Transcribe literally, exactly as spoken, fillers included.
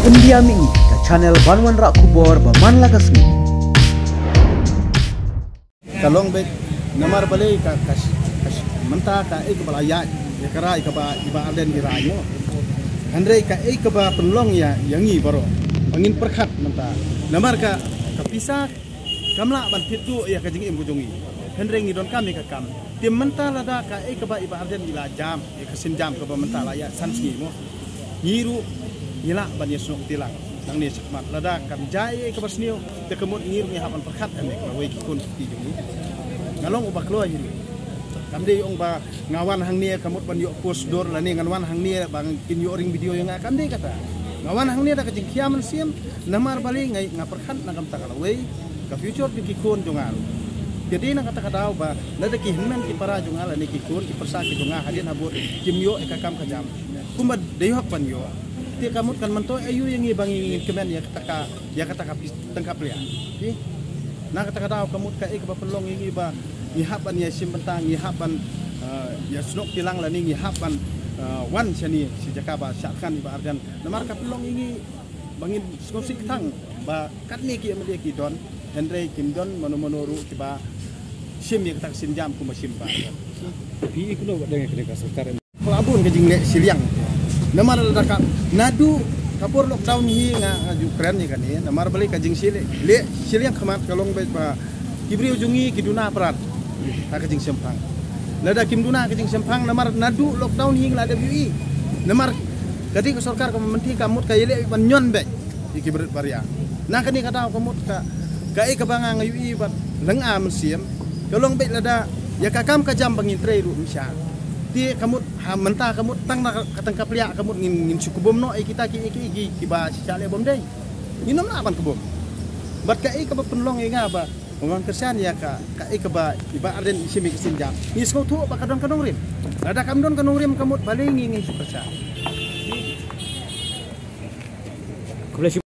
India Mini, ka channel ban wanrah khubor ba man la ka sngi. Ka long beit, namar balei ka, ka, ka, mynta kaei kaba la ïaid ïa ka rai kaba i Bah Ardent i rai mo. Hynrei kaei kaba pynlong ïa, ïa ngi baroh ba ngin pyrkhat mynta. Namar ka, ka pisa kam lah ban thied duh ïa ka jingim ka jong ngi. Hynrei ngi donkam ïa ka kam. Te mynta lada kaei kaba i Bah Ardent i la jam, ïa ka sienjam kaba mynta la ïaid san sngi mo. Ngi ruh ngi lah ban ïasnoh kti lang nangne shakhmat. Lada kam jia ïa kaba sniew, te ka mut ngi ruh ngi hap ban pyrkhat ïa kawei ki khun ki kti jong ngi. Nga long uba kloi hi ruh. Kam dei ong ba nga wan hangne ka mut ban ïoh post dur lane ngan wan hangne ba kin ïoh ring video ïa nga, kam dei kata. Nga wan hangne da ka jingkhia mynsiem, namar balei nga, nga pyrkhat na ka bynta ka lawei, ka future jong ki khun jong nga ruh. Te dei na kata ka daw ba lada ki hynmen ki para jong nga lane ki khun ki pyrsa ki jong nga hadien habud kim ïoh ïa ka kam ka jam kumba dei hok ban ïoh, te ka mut kan myntoi aïu ïa ngi ba ngi kmen ïa kata ka, ïa kata ka pis-, tang ka plia. Te na kata ka daw ka mut kaei kaba pynlong ïa ngi ba ngi hap ban ïa shim bynta, ngi hap ban, eh, ïasnoh kti lang lane ngi hap ban, eh, wan shane shi jaka ba shah thngan i Bah Ardent. Namar ka pynlong ïa ngi ba ngin sngewsih tang ba katne ki M L A ki don, hynrei kim don mano mano ruh kiba shim ïa kata ka sienjam kumba shim ba. Phi ïohi kumno ba dang ïa kane ka sorkar? Ka la bun ka jingleh shiliang. Namar lada ka naduh ka por lockdown hi nga, nga ju kren ïa kane. Namar balei ka jingshiliang, leh shiliang khmat ka long beit ba ki briew jong ngi ki duna prat ha ka jingshemphang. Lada kim duna ka jingshemphang, namar naduh lockdown hi nga la dep ïohi. Namar ka dei ka sorkar ka mynta ka mut ka ïaleh ban ñion beit ïa ki barit baria. Na kane ka daw ka mut ka, kaei kaba nga, nga ïohi bad lynga mynsiem ka long beit lada ïa ka kam ka jam ba ngin trei ruh mynsha. Te ka mut ha mynta ka mut tang na ka, tang ka plia ka mut ngin, ngin shu kbum noh ïa kita ki, ki, ki, kiba shisha leh bym dei. Ngin ym lah ban kbum. Bad kaei kaba pynlong ïa nga ba ngan kyrshan ïa ka, kaei kaba i Bah Ardent i shim ïa ka sienjam, ngi sngewthuh ba ka don ka nongrim. Lada kam don ka nongrim ka mut balei ngi, ngi shu kyrshan.